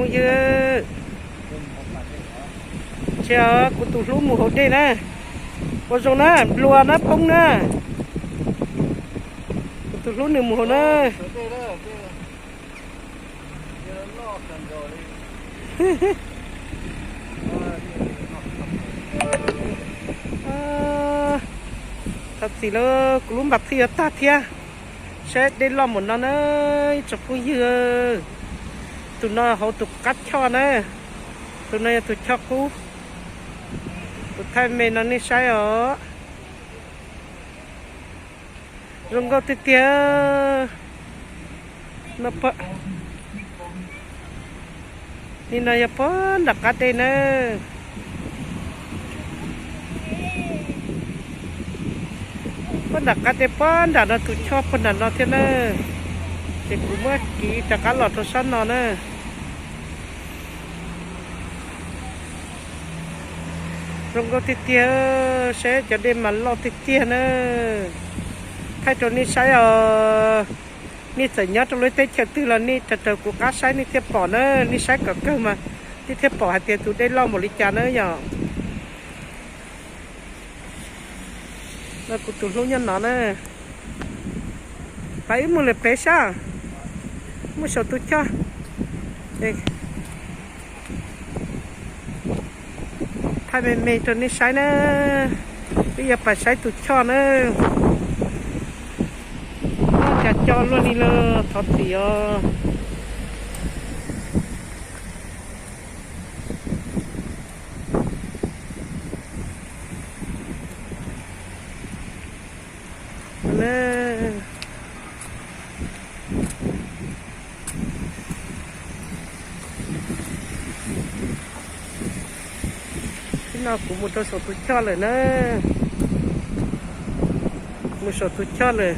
Yog, ntsia kuv tus hlub mus hauv dej na. Ua zoo na, nplua na, poob na. Kuv tus hlub nws mus hauv na. Thov txim lawm, kuv lub npas thwj yuav tag thiab. Saib dej loj npaum no na, ib tsoom phooj ywg. Tus no hauv tus qab choj na, tus no yog tus choj qub. Kuv thaij me no nej saib os. Zoo nkauj tiag tiag. Nim no yog puag nram qab dej na. Puag nram qab dej, puag nram no, tus choj puag nram no thiab na. Ces kuv muab kiv rov qab los rau sab no na. Zoo nkauj tiag tiag, saib cov dej mas loj tiag tiag na. Thaij rau nej saib os. Nej txawm nyob rau lub teb chaws twg los nej raws raws kuv qab saib nej thiaj pom na. Nej saib kom kawg mas nej thiaj pom hais tias tus dej loj npaum li cas na yom. No kuv tus hlub nyob no na. Pab wb mus lawm pem sab, mus saum tus choj. Thaij me me rau nej saib na. Wb yuav pais saib tus choj na. Noj cas co luaj li los thov txim os. Ib no kuv mus rau saum tus choj lawm na. Mus saum tus choj lawm,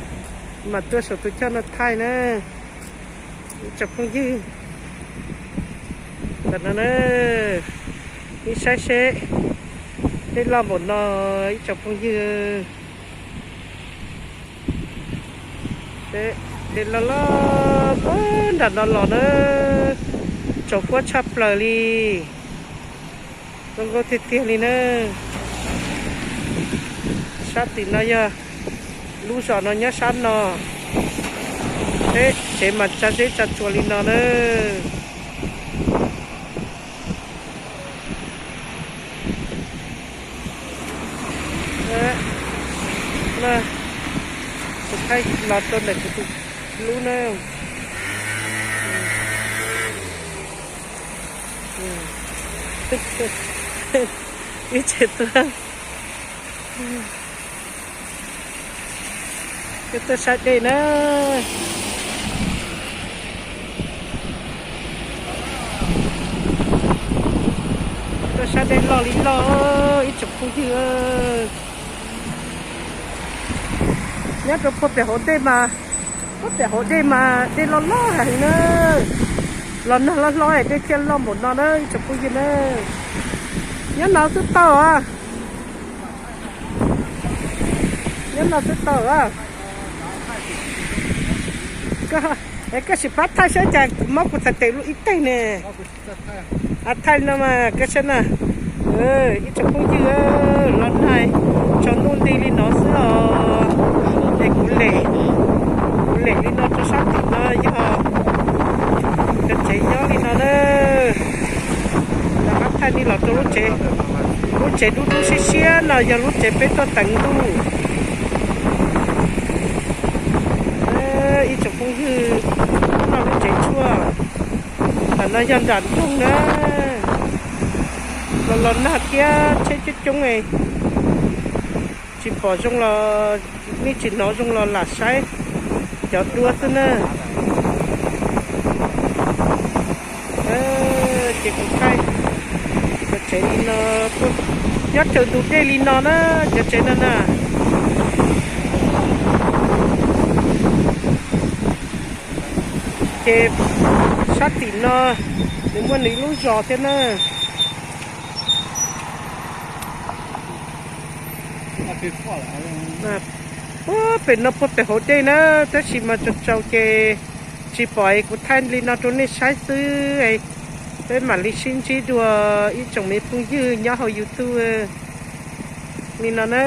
mam tuaj saum tus choj no thaij na. Ib tsoom phooj ywg, ntawm no na, nej saib seb, dej loj npaum no ib tsoom phooj ywg. Dej loj loj puag nram no los na, tsaus huab tshaj plaws li. Zoo nkauj tiag tiag li na. Sab tim no yog lub zos no nyob sab no. Tsev mas tsa zeb tsa tsuas li no na. Kuv thaij los rau ntawm kuv tus hlub na. Wb tsev tuaj, wb tuaj saib dej na. Tuaj saib dej loj li loj, ib tsoom phooj ywg. Nyob rau puag pem hauv dej mas, puag pem hauv dej mas dej loj loj heev na. Los nag hlob hlob dej thiaj loj npaum no na ib tsoom phooj ywg na. Nyob no twb tau a. Nyob no twb tau a. Koj sim pab thaij saib cas mob kuv txhais tes lub ib teg ne. Thaij no mas koj saib na. Ib tsoom phooj ywg, los nag tsaus ntuj nti li no xwb os. Es kuv lem, kuv lem li no rau sab tim no yog cov tsev nyob li no na. Rov qab thaij li los rau lub tsev, lub tsev dub dub siab siab no yog lub tsev peb tuaj teev ntuj. Ib tsoom phooj ywg, no lub tsev tshuaj, ntawm no yog nram nroog na. Los los nag thiab tsheb coob coob, tsis pom zoo los, nej tsis hnov zoo los lam saib cov duab xwb na. Ces kuv thaij cov tsev li no, nyob raws ntug dej li no na, cov tsev no na. Ces sab tim no nws muaj nws ib lub zos thiab na. Puag pem no puag pem hauv dej na, tab sis mas tsaus tsaus ces tsis pom es kuv thaij li no rau nej saib xwb. Peb mam li sib ntsib dua ib tsoom me phooj ywg nyob hauv YouTube li no na.